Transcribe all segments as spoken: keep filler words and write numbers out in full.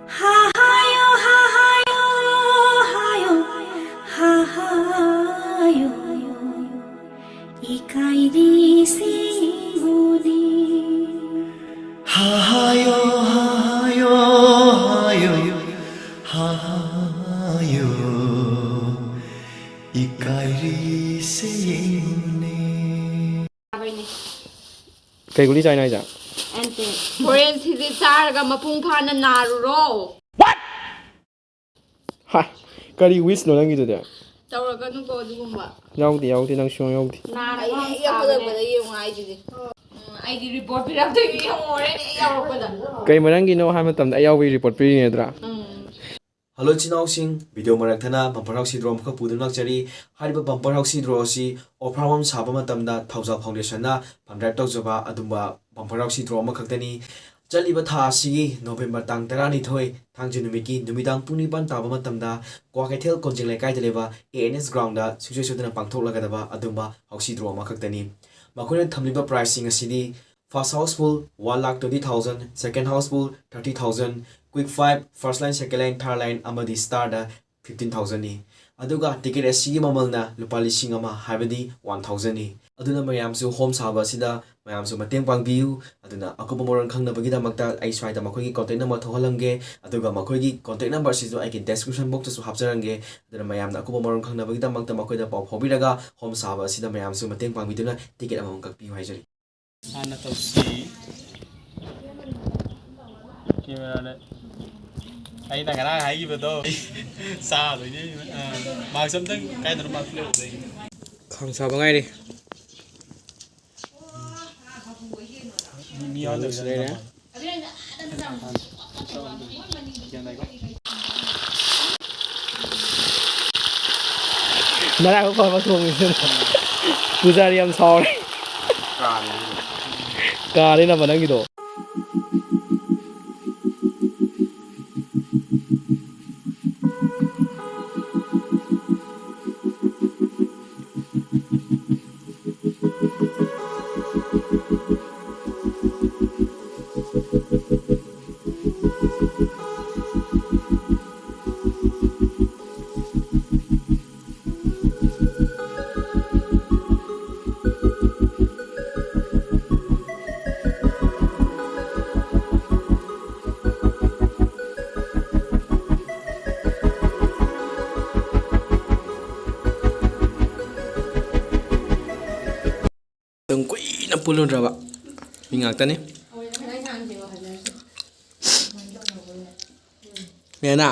Hahayo, hahayo, hayo, hahayo. Ikairi simuni. Hahayo, hahayo, hayo, hahayo. Ikairi simuni. Kꯩ ꯒꯨꯂꯤ ꯆꯥꯏꯅꯣ ꯍꯥꯏꯁꯦ? Anti. ꯍꯣꯔꯦꯟ ꯁꯤꯁꯦ ꯆꯥꯔꯒ ꯃꯄꯨꯡ ꯐꯥꯅ ꯅꯥꯔꯨꯔꯣ꯫ ꯍꯥ, ꯀꯔꯤ ꯋꯤꯁꯅꯣ ꯅꯪꯒꯤꯗꯨꯗꯤ? ꯇꯧꯔꯛꯀꯅꯨꯀꯣ ꯑꯗꯨꯒꯨꯝꯕ꯫ ꯌꯥꯎꯗꯦ, ꯌꯥꯎꯗꯦ, ꯅꯪ ꯁꯨꯡꯌꯥꯎ ꯌꯥꯎꯗꯦ꯫ ꯅꯥꯔꯒ ꯑꯩ ꯍꯦꯛ ꯌꯧꯕꯗ ꯌꯦꯡꯉꯣ ꯍꯥꯏꯁꯤꯗꯤ꯫ ꯎꯝ, ꯑꯩꯗꯤ ꯔꯤꯄꯣꯔꯠ ꯄꯤꯔꯛꯇꯣꯏꯅꯤ ꯌꯦꯡꯉꯣ ꯍꯣꯔꯦꯟ ꯑꯩ ꯌꯧꯔꯛꯄꯗ꯫ ꯀꯩ ꯃꯔꯝꯒꯤꯅꯣ ꯍꯥꯏꯕ ꯃꯇꯝꯗ ꯑꯩ ꯌꯥꯎꯕꯒꯤ ꯔꯤꯄꯣꯔꯠ ꯄꯤꯔꯤꯅꯦ ꯅꯠꯇ꯭ꯔꯥ? ꯎꯝ꯫ ꯍꯜꯂꯣ ꯏꯆꯤꯟ ꯏꯅꯥꯎꯁꯤꯡ, ꯚꯤꯗꯤꯑꯣ ꯃꯔꯛ ꯊꯠꯅ ꯕꯝꯄꯔ ꯍꯥꯎꯁꯤ ꯗ꯭ꯔꯣ ꯑꯃꯈꯛ ꯄꯨꯗꯨꯅ ꯂꯥꯛꯆꯔꯤ꯫ ꯍꯥꯏꯔꯤꯕ ꯕꯝꯄꯔ ꯍꯥꯎꯁꯤ ꯗ꯭ꯔꯣ ꯑꯁꯤ ꯑꯣꯐꯔ ꯑꯃ ꯁꯥꯕ ꯃꯇꯝꯗ ꯊꯧꯖꯥꯜ ꯐꯥꯎꯟꯗꯦꯁꯟꯅ ꯐꯟ ꯗ꯭ꯔꯥꯏꯚ ꯇꯧꯖꯕ ꯑꯗꯨꯝꯕ ꯕꯝꯄꯔ ꯍꯥꯎꯁꯤ ꯗ꯭ꯔꯣ ꯑꯃꯈꯛꯇꯅꯤ꯫ ꯆꯠꯂꯤꯕ ꯊꯥ ꯑꯁꯤꯒꯤ ꯅꯣꯕꯦꯝꯕꯔ ꯇꯥꯡ ꯇꯔꯥꯅꯤꯊꯣꯏ, ꯊꯥꯡꯖ ꯅꯨꯃꯤꯠꯀꯤ ꯅꯨꯃꯤꯗꯥꯡ ꯄꯨꯡ ꯅꯤꯄꯥꯟ ꯇꯥꯕ ꯃꯇꯝꯗ ꯀ꯭ꯋꯥꯀꯩꯊꯦꯜ ꯀꯣꯟꯖꯦꯡ ꯂꯩꯀꯥꯏꯗ ꯂꯩꯕ ꯑꯦ ꯑꯦꯟ ꯑꯦꯁ ꯒ꯭ꯔꯥꯎꯟꯗ ꯁꯨꯡꯁꯣꯏ ꯁꯣꯏꯗꯅ ꯄꯥꯡꯊꯣꯛꯂꯒꯗꯕ ꯑꯗꯨꯝꯕ ꯍꯥꯎꯁꯤ ꯗ꯭ꯔꯣ ꯑꯃꯈꯛꯇꯅꯤ꯫ ꯃꯈꯣꯏꯅ ꯊꯝꯂꯤꯕ ꯄ꯭ꯔꯥꯏꯁꯁꯤꯡ ꯑꯁꯤꯗꯤ, first house full one lakh twenty thousand, second house full thirty thousand, quick five, first line, second line, third line ꯑꯃꯗꯤ ꯁ꯭ꯇꯥꯔꯗ ꯐꯤꯐꯇꯤꯟ ꯊꯥꯎꯖꯟꯅꯤ꯫ ꯑꯗꯨꯒ ꯇꯤꯀꯦꯠ ꯑꯁꯤꯒꯤ ꯃꯃꯜꯅ ꯂꯨꯄꯥ ꯂꯤꯁꯤꯡ ꯑꯃ, ꯍꯥꯏꯕꯗꯤ ꯋꯥꯟ ꯊꯥꯎꯖꯟꯅꯤ꯫ ꯑꯗꯨꯅ ꯃꯌꯥꯝꯁꯨ ꯍꯣꯝ ꯁꯥꯕ ꯑꯁꯤꯗ ꯃꯌꯥꯝꯁꯨ ꯃꯇꯦꯡ ꯄꯥꯡꯕꯤꯌꯨ꯫ ꯑꯗꯨꯅ ꯑꯀꯨꯞꯄ ꯃꯔꯣꯜ ꯈꯪꯅꯕꯒꯤꯗꯃꯛꯇ ꯑꯩ ꯁ꯭ꯋꯥꯏꯗ ꯃꯈꯣꯏꯒꯤ ꯀꯣꯟꯇꯦꯛ ꯅꯝꯕꯔ ꯊꯣꯛꯍꯜꯂꯝꯒꯦ꯫ ꯑꯗꯨꯒ ꯃꯈꯣꯏꯒꯤ ꯀꯣꯟꯇꯦꯛ ꯅꯝꯕꯔꯁꯤꯁꯨ ꯑꯩꯒꯤ ꯗꯦꯁꯀ꯭ꯔꯤꯞꯁꯟ ꯕꯣꯛꯁꯇꯁꯨ ꯍꯥꯞꯆꯔꯝꯒꯦ꯫ ꯑꯗꯨꯅ ꯃꯌꯥꯝꯅ ꯑꯀꯨꯞꯄ ꯃꯔꯣꯜ ꯈꯪꯅꯕꯒꯤꯗꯃꯛꯇ ꯃꯈꯣꯏꯗ ꯄꯥꯎ ꯐꯥꯎꯕꯤꯔꯒ ꯍꯣꯝ ꯁꯥꯕ ꯑꯁꯤꯗ ꯃꯌꯥꯝꯁꯨ ꯃꯇꯦꯡ ꯄꯥꯡꯕꯤꯗꯨꯅ ꯇꯤꯀꯦꯠ ꯑꯃꯃꯝ ꯀꯛꯄꯤꯌꯨ ꯍꯥꯏꯖꯔꯤ꯫ ꯍꯥꯟꯅ ꯇꯧꯁꯤ꯫ ꯀꯦꯃꯦꯔꯥꯗ ꯑꯩꯅ ꯉꯔꯥꯡ ꯍꯥꯏꯈꯤꯕꯗꯣ꯫ ꯆꯥꯗꯣꯏꯅꯦ꯫ ꯑ, ꯃꯥꯛꯁ ꯑꯝꯇꯪ ꯀꯥꯏꯗꯅꯣ ꯃꯥꯛꯁ ꯂꯩꯍꯧꯕꯗꯣ ꯑꯩꯒꯤ꯫ ꯈꯥꯡ ꯁꯥꯕ ꯉꯥꯏꯔꯤ꯫ ꯃꯤ, ꯃꯤ ꯌꯥꯎꯗꯕꯤꯗ ꯂꯩꯔꯦ꯫ ꯉꯔꯥꯡ ꯑꯩꯈꯣꯏ ꯑꯃ ꯊꯣꯡꯉꯤꯗꯨꯅ ꯄꯨꯖꯥꯔꯤ ꯌꯥꯝ ꯁꯥꯎꯔꯦ꯫ ꯀꯥꯔꯦ꯫ ꯀꯥꯔꯦ ꯅꯝꯕ ꯅꯪꯒꯤꯗꯣ꯫ ꯑꯗꯨꯝ ꯀꯨꯏꯅ ꯄꯨꯜꯂꯨꯗ꯭ꯔꯕ ꯃꯤ ꯉꯥꯛꯇꯅꯤ꯫ ꯃꯦꯅꯥ,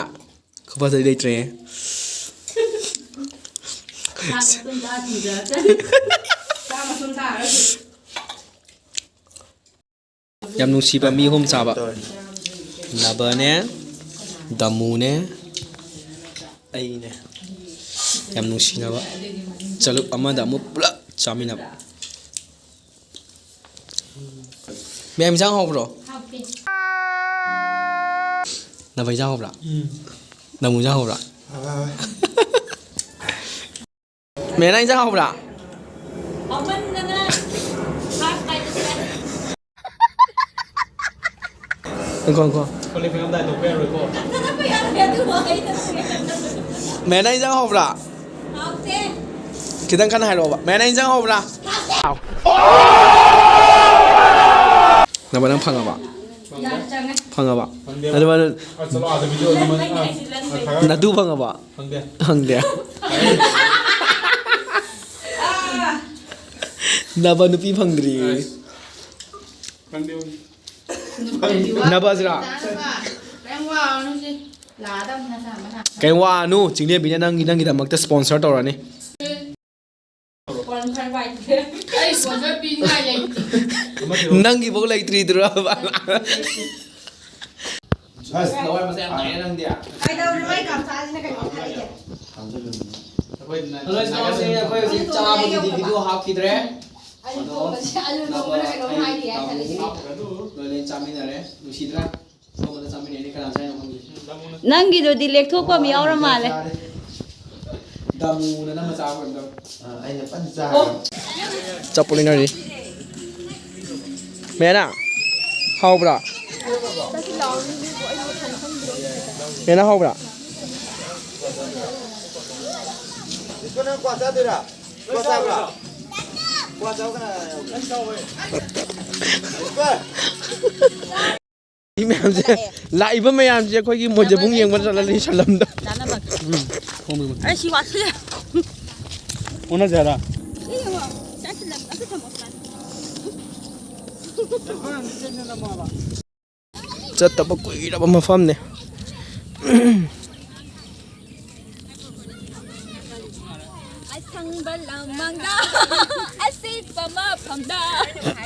ꯈꯨꯐꯖꯗꯤ ꯂꯩꯇ꯭ꯔꯦ꯫ ꯌꯥꯝ ꯅꯨꯡꯁꯤꯕ ꯃꯤ ꯑꯍꯨꯝ ꯆꯥꯕ꯫ ꯅꯕꯅꯦ, ꯗꯃꯨꯅꯦ, ꯑꯩꯅꯦ꯫ ꯌꯥꯝ ꯅꯨꯡꯁꯤꯅꯕ꯫ ꯆꯂꯨꯞ ꯑꯃꯗ ꯑꯃꯨꯛ ꯄꯨꯂꯞ ꯆꯥꯃꯤꯟꯅꯕ꯫ ꯃꯌꯥꯝ ꯏꯟꯁꯥꯡ ꯍꯥꯎꯕ꯭ꯔꯣ? ꯍꯥꯎꯇꯦ꯫ ꯅꯕ ꯏꯟꯁꯥꯡ ꯍꯥꯎꯕ꯭ꯔꯥ? ꯎꯝ꯫ ꯅꯃꯨ ꯏꯟꯁꯥꯡ ꯍꯥꯎꯕ꯭ꯔꯥ? ꯍꯥꯎꯋꯦ, ꯍꯥꯎꯋꯦ꯫ ꯃꯦꯅꯥ ꯏꯟꯁꯥꯡ ꯍꯥꯎꯕ꯭ꯔꯥ? ꯍꯥꯎꯃꯟꯗꯅ ꯍꯥꯞ ꯀꯥꯏꯗ ꯆꯠꯂꯦ꯫ ꯉꯥꯏꯈꯣ, ꯉꯥꯏꯈꯣ꯫ ꯀꯣꯜ ꯂꯤꯛ ꯐꯦꯡꯉꯝꯗꯥꯏ ꯇꯧꯕ ꯌꯥꯔꯣꯏꯀꯣ꯫ ꯀꯅꯥ ꯐꯦꯡꯉꯝꯒꯦ ꯑꯗꯨꯕꯨ ꯑꯩꯅ ꯐꯦꯡꯉꯝꯒꯦ꯫ ꯃꯦꯅꯥ ꯏꯟꯁꯥꯡ ꯍꯥꯎꯕ꯭ꯔꯥ? ꯍꯥꯎꯇꯦ꯫ ꯈꯤꯇꯪ ꯀꯟꯅ ꯍꯥꯏꯔꯛꯑꯣꯕ꯫ ꯃꯦꯅꯥ ꯏꯟꯁꯥꯡ ꯍꯥꯎꯕ꯭ꯔꯥ? ꯍꯥꯎꯇꯦ꯫ ꯅꯕ ꯅꯪ ꯐꯪꯉꯕ? ꯌꯥꯝ ꯆꯪꯉꯦ꯫ ꯐꯪꯉꯕ? ꯐꯪꯗꯦꯕ꯫ ꯑꯗꯨ ꯃꯥꯅ ꯑ, ꯆꯠꯂꯣ ꯑꯥꯗ ꯚꯤꯗꯤꯑꯣ ꯅꯝꯃ-, ꯑ, ꯊꯥꯒꯠ-, ꯅꯇꯨ ꯐꯪꯉꯕ? ꯐꯪꯗꯦ꯫ ꯐꯪꯗꯦ꯫ ꯅꯕ ꯅꯨꯄꯤ ꯐꯪꯗ꯭ꯔꯤ꯫ ꯑꯁ꯫ ꯐꯪꯗꯦ, ꯐꯪꯗꯦ꯫ ꯅꯕꯁꯤꯔꯥ? ꯀꯩꯝ ꯋꯥꯔꯨꯅꯨꯁꯦ꯫ ꯂꯥꯛꯑꯗꯕꯅꯤ ꯅꯁꯥ ꯃꯁꯥ꯫ ꯀꯩꯝ ꯋꯥꯅꯨ, ꯆꯤꯡꯂꯦꯝꯕꯤꯅ ꯅꯪꯒꯤ, ꯅꯪꯒꯤꯗꯃꯛꯇ sponsor ꯇꯧꯔꯅꯤ꯫ ꯑꯩ sponsor ꯄꯤꯅꯤꯡꯉꯥꯏ ꯂꯩꯇꯦ꯫ ꯅꯪꯒꯤꯐꯥꯎ ꯂꯩꯇ꯭ꯔꯤꯗꯨꯔꯕ? ꯑꯁ, ꯂꯋꯥꯏ ꯃꯆꯥ ꯌꯥꯝ ꯅꯥꯏꯌꯦ ꯅꯪꯗꯤ꯫ ꯀꯩꯗꯧꯔꯤꯅꯣ ꯑꯩ ꯒꯥꯝꯁꯥꯁꯤꯅ ꯀꯩꯅꯣꯝ ꯍꯥꯏꯒꯦ꯫ ꯍꯜꯂꯣ, ꯏꯆꯤꯟ ꯏꯅꯥꯎꯁꯤꯡ, ꯑꯩꯈꯣꯏ ꯍꯧꯖꯤꯛ ꯆꯥꯕꯒꯤꯗꯤ ꯚꯤꯗꯤꯑꯣ ꯍꯥꯞꯈꯤꯗ꯭ꯔꯦ꯫ ꯑꯗꯣ ꯑꯂꯨ ꯊꯣꯡꯕꯅ ꯀꯩꯅꯣꯝ ꯍꯥꯏꯔꯤ ꯍꯥꯏ ꯈꯜꯂꯁꯤꯅꯦ꯫ ꯂꯣꯏ ꯂꯣꯏ ꯆꯥꯃꯤꯟꯅꯔꯦ꯫ ꯅꯨꯡꯁꯤꯗ꯭ꯔꯥ? ꯁꯣꯝꯗ ꯆꯥꯃꯤꯟꯅꯔꯦ꯫ ꯀꯅꯥ ꯆꯥꯏꯅꯣ ꯈꯪꯗꯦ꯫ ꯅꯪꯒꯤꯗꯨꯗꯤ ꯂꯦꯛꯊꯣꯛꯄ ꯑꯃ ꯌꯥꯎꯔ ꯃꯥꯜꯂꯦ꯫ ꯗꯥꯃꯨꯅ ꯅꯝꯃ ꯆꯥꯕ ꯑꯣꯏꯔꯝꯗꯧꯅꯤ꯫ ꯑ, ꯑꯩꯅ ꯐꯖꯅ ꯆꯥꯔꯦ꯫ ꯑꯣ꯫ ꯆꯞꯄꯨ ꯂꯩꯅꯔꯤ꯫ ꯃꯦꯅꯥ, ꯍꯥꯎꯕ꯭ꯔꯥ? ꯍꯦꯟꯅ ꯍꯥꯎꯕ꯭ꯔꯥ? ꯃꯤ ꯃꯌꯥꯝꯁꯦ, ꯂꯥꯛꯏꯕ ꯃꯌꯥꯝꯁꯦ ꯑꯩꯈꯣꯏꯒꯤ ꯃꯣꯏꯖꯕꯨꯡ ꯌꯦꯡꯕ ꯆꯠꯂꯅꯤ ꯁꯂꯝꯗ꯫ ꯑꯩ ꯁꯤ ꯋꯥꯠꯁꯤꯜꯂꯦ꯫ ꯑꯣꯟꯅꯁꯦ ꯍꯥꯏꯔ? ꯆꯠꯇꯕ ꯀꯨꯏꯔꯕ ꯃꯐꯝꯅꯦ꯫ ꯑꯁꯪꯕ ꯂꯝꯃꯥꯡꯗ, ꯑꯁꯤꯠꯄ ꯃꯐꯝꯗ꯫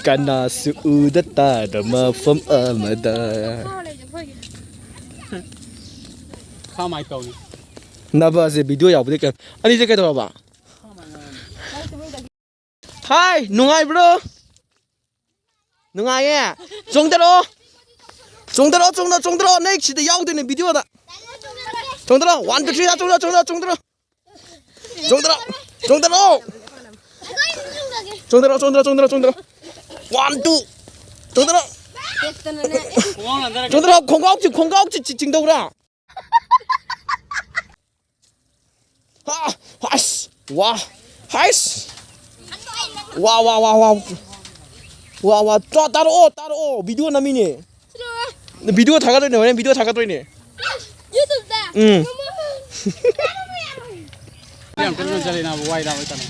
ꯀꯅꯥꯁꯨ ꯎꯗ ꯇꯥꯗ ꯃꯐꯝ ꯑꯃꯗ꯫ ꯀꯃꯥꯏ ꯇꯧꯅꯤ? ꯅꯕꯁꯦ ꯚꯤꯗꯤꯑꯣ ꯌꯥꯎꯕꯗꯤ ꯀꯩ-, ꯑꯅꯤꯁꯦ ꯀꯩꯗꯧꯔꯕ? ꯍꯥꯏ, ꯅꯨꯡꯉꯥꯏꯕ꯭ꯔꯣ? ꯅꯨꯡꯉꯥꯏꯌꯦ꯫ ꯆꯣꯡꯊꯔꯛꯑꯣ꯫ ꯆꯣꯡꯊꯔꯛꯑꯣ, ꯆꯣꯡꯊꯔꯛꯑꯣ, ꯆꯣꯡꯊꯔꯛꯑꯣ꯫ ꯅꯦꯛꯁ ꯁꯤꯗ ꯌꯥꯎꯗꯣꯏꯅꯦ ꯚꯤꯗꯤꯑꯣꯗ꯫ ꯆꯣꯡꯊꯔꯛꯑꯣ꯫ ꯋꯥꯟ, ꯇꯨ, ꯊ꯭ꯔꯤꯗ ꯆꯣꯡꯊꯔꯛꯑꯣ, ꯆꯣꯡꯊꯔꯛꯑꯣ, ꯆꯣꯡꯊꯔꯛꯑꯣ꯫ ꯆꯣꯡꯊꯔꯛꯑꯣ꯫ ꯆꯣꯡꯊꯔꯛꯑꯣ꯫ ꯆꯣꯡꯊꯔꯛꯑꯣ, ꯆꯣꯡꯊꯔꯛꯑꯣ, ꯆꯣꯡꯊꯔꯛꯑꯣ, ꯆꯣꯡꯊꯔꯛꯑꯣ꯫ One, two. ꯆꯣꯡꯊꯔꯛꯑꯣ꯫ ꯆꯣꯡꯊꯔꯛꯑꯣ꯫ ꯈꯣꯡꯒꯥꯎ ꯆꯤ-, ꯈꯣꯡꯒꯥꯎ ꯆꯤ-, ꯆꯤꯡꯗꯧꯔꯥ? ꯍꯥ, ꯍꯥꯏꯁ, ꯋꯥ, ꯍꯥꯏꯁ꯫ ꯋꯥ, ꯋꯥ, ꯋꯥ, ꯋꯥ꯫ ꯋꯥ, ꯋꯥ, ꯇꯥ-, ꯇꯥꯔꯛꯑꯣ, ꯇꯥꯔꯛꯑꯣ, ꯚꯤꯗꯤꯑꯣ ꯅꯝꯃꯤꯅꯦ꯫ ꯚꯤꯗꯤꯑꯣ ꯊꯥꯒꯠꯇꯣꯏꯅꯦ, ꯍꯣꯔꯦꯟ ꯚꯤꯗꯤꯑꯣ ꯊꯥꯒꯠꯇꯣꯏꯅꯦ꯫ ꯎꯝ꯫ ꯌꯥꯝ ꯀꯟꯅ ꯆꯠꯂꯦ ꯅꯥꯕ, ꯋꯥꯏ ꯅꯥꯕ ꯇꯥꯅ꯫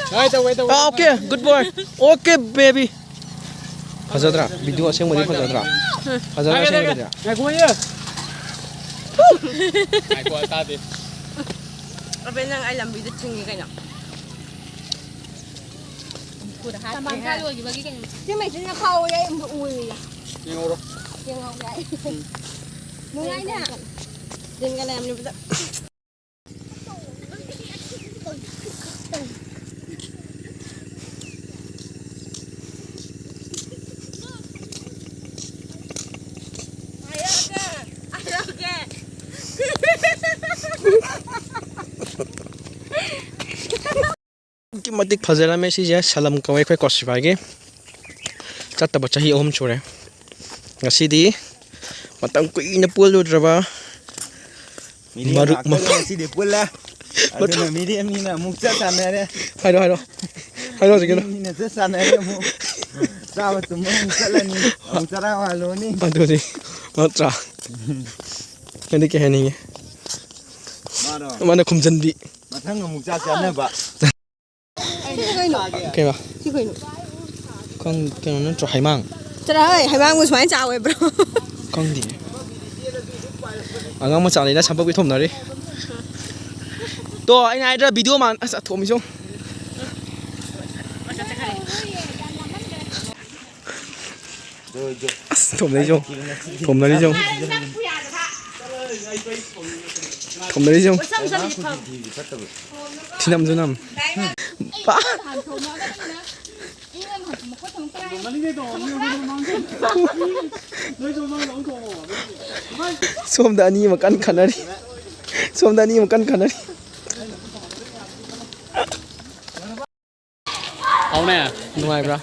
ꯇꯧꯋꯦ, ꯇꯧꯋꯦ, ꯇꯧꯋꯦ꯫ ꯑꯥ, okay, good boy. Okay, baby. ꯐꯖꯗ꯭ꯔꯥ? ꯚꯤꯗꯤꯑꯣ ꯑꯁꯦꯡꯕꯗꯤ ꯐꯖꯗ꯭ꯔꯥ? ꯐꯖꯗ꯭ꯔꯥ ꯑꯁꯦꯡꯕꯗꯤ? ꯉꯥꯏꯈꯣ, ꯉꯥꯏꯈꯣ꯫ ꯉꯥꯏꯈꯣ, ꯇꯥꯗꯦ꯫ ꯑꯕꯦ, ꯅꯪ ꯑꯩ ꯂꯝꯕꯤꯗ ꯊꯤꯡꯉꯤ ꯀꯩꯅꯣ? ꯇꯝꯕꯥꯡ ꯈꯔ ꯂꯣꯏꯈꯤꯕꯒꯤ ꯀꯩꯅꯣ? ꯁꯤ ꯃꯩꯁꯤꯅ ꯈꯥꯎꯋꯦ, ꯑꯩ ꯑꯃꯨꯛ ꯎꯔꯤꯌꯦ꯫ ꯌꯦꯡꯍꯧꯔꯣ꯫ ꯌꯦꯡꯍꯧꯒꯦ ꯑꯩ꯫ ꯎꯝ꯫ ꯅꯨꯡꯉꯥꯏꯅꯦ꯫ ꯂꯤꯟꯒ ꯂꯩꯔꯝꯂꯤꯕꯗ꯫ ꯑꯗꯨꯛꯀꯤ ꯃꯇꯤꯛ ꯐꯖꯔꯝꯃꯦ꯫ ꯁꯤꯁꯦ ꯁꯂꯝ ꯀꯧꯋꯦ ꯑꯩꯈꯣꯏ ꯀꯣꯁꯤꯕꯥꯒꯤ꯫ ꯆꯠꯇꯕ ꯆꯍꯤ ꯑꯍꯨꯝ ꯁꯨꯔꯦ꯫ ꯉꯁꯤꯗꯤ ꯃꯇꯝ ꯀꯨꯏꯅ ꯄꯨꯜꯂꯨꯗ꯭ꯔꯕ ꯃꯔꯨꯞ ꯃꯄꯥꯡ꯫ ꯉꯁꯤꯗꯤ ꯄꯨꯜꯂꯦ꯫ ꯑꯗꯨꯅ ꯃꯤꯔꯦꯝꯅꯤꯅ ꯑꯃꯨꯛ ꯆꯠ ꯁꯥꯟꯅꯔꯦ꯫ ꯍꯥꯏꯔꯣ, ꯍꯥꯏꯔꯣ꯫ ꯍꯥꯏꯔꯣ ꯍꯧꯖꯤꯛꯀꯤꯗꯣ꯫ ꯃꯤꯔꯦꯝꯅꯤꯅ ꯆꯠ ꯁꯥꯟꯅꯔꯦ ꯑꯃꯨꯛ꯫ ꯆꯥꯕ ꯇꯨꯝꯕ ꯑꯃꯨꯛ ꯆꯠꯂꯅꯤ꯫ ꯑꯃꯨꯛ ꯆꯔꯥ ꯋꯥꯜꯂꯨꯔꯅꯤ꯫ ꯑꯗꯨꯗꯤ ꯅꯠꯇ꯭ꯔꯥ? ꯅꯪꯗꯤ ꯀꯩ ꯍꯥꯏꯅꯤꯡꯉꯤ? ꯃꯥꯔꯣ? ꯃꯥꯅ ꯈꯨꯝꯖꯟꯕꯤ꯫ ꯃꯊꯪ ꯑꯃꯨꯛ ꯆꯥꯛ ꯆꯥꯅꯕ꯫ ꯁꯤ ꯀꯩꯅꯣ? ꯀꯩꯕ? ꯁꯤ ꯀꯩꯅꯣ? ꯈꯪ-, ꯀꯩꯅꯣ ꯅꯠꯇ꯭ꯔꯣ? ꯍꯩꯃꯥꯡ? ꯆꯠꯂꯣꯍꯦ, ꯍꯩꯃꯥꯡꯕꯨ ꯁꯨꯃꯥꯏꯅ ꯆꯥꯎꯋꯦ, bro? ꯈꯪꯗꯦ꯫ ꯑꯉꯥꯡ ꯃꯆꯥꯅꯤꯅ ꯁꯝꯄꯛꯄꯤ ꯊꯣꯝꯅꯔꯤ꯫ ꯇꯣ, ꯑꯩꯅ ꯍꯥꯏꯗ꯭ꯔꯥ, video ꯃꯥꯟ-, ꯑꯁ, ꯊꯣꯝꯃꯤꯁꯨ꯫ ꯑꯁ, ꯊꯣꯝꯅꯔꯤꯁꯦ ꯌꯦꯡꯉꯨ꯫ ꯊꯣꯝꯅꯔꯤꯁꯦ ꯌꯦꯡꯉꯨ꯫ ꯊꯣꯝꯅꯔꯤꯁꯦ ꯌꯦꯡꯉꯨ꯫ ꯊꯤꯅꯝꯁꯨ ꯅꯝ꯫ ꯄꯥ-, ꯁꯣꯝꯗ ꯑꯅꯤ ꯑꯃ ꯀꯟꯅ ꯈꯠꯅꯔꯤ꯫ ꯁꯣꯝꯗ ꯑꯅꯤ ꯑꯃ ꯀꯟꯅ ꯈꯠꯅꯔꯤ꯫ ꯍꯥꯎꯅꯦ꯫ ꯅꯨꯡꯉꯥꯏꯕ꯭ꯔꯥ?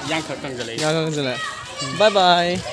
ꯌꯥꯡꯈꯛ ꯀꯪꯖꯜꯂꯛꯏ꯫ ꯌꯥꯡꯈꯛ ꯀꯪꯖꯜꯂꯛꯑꯦ꯫ Bye bye꯫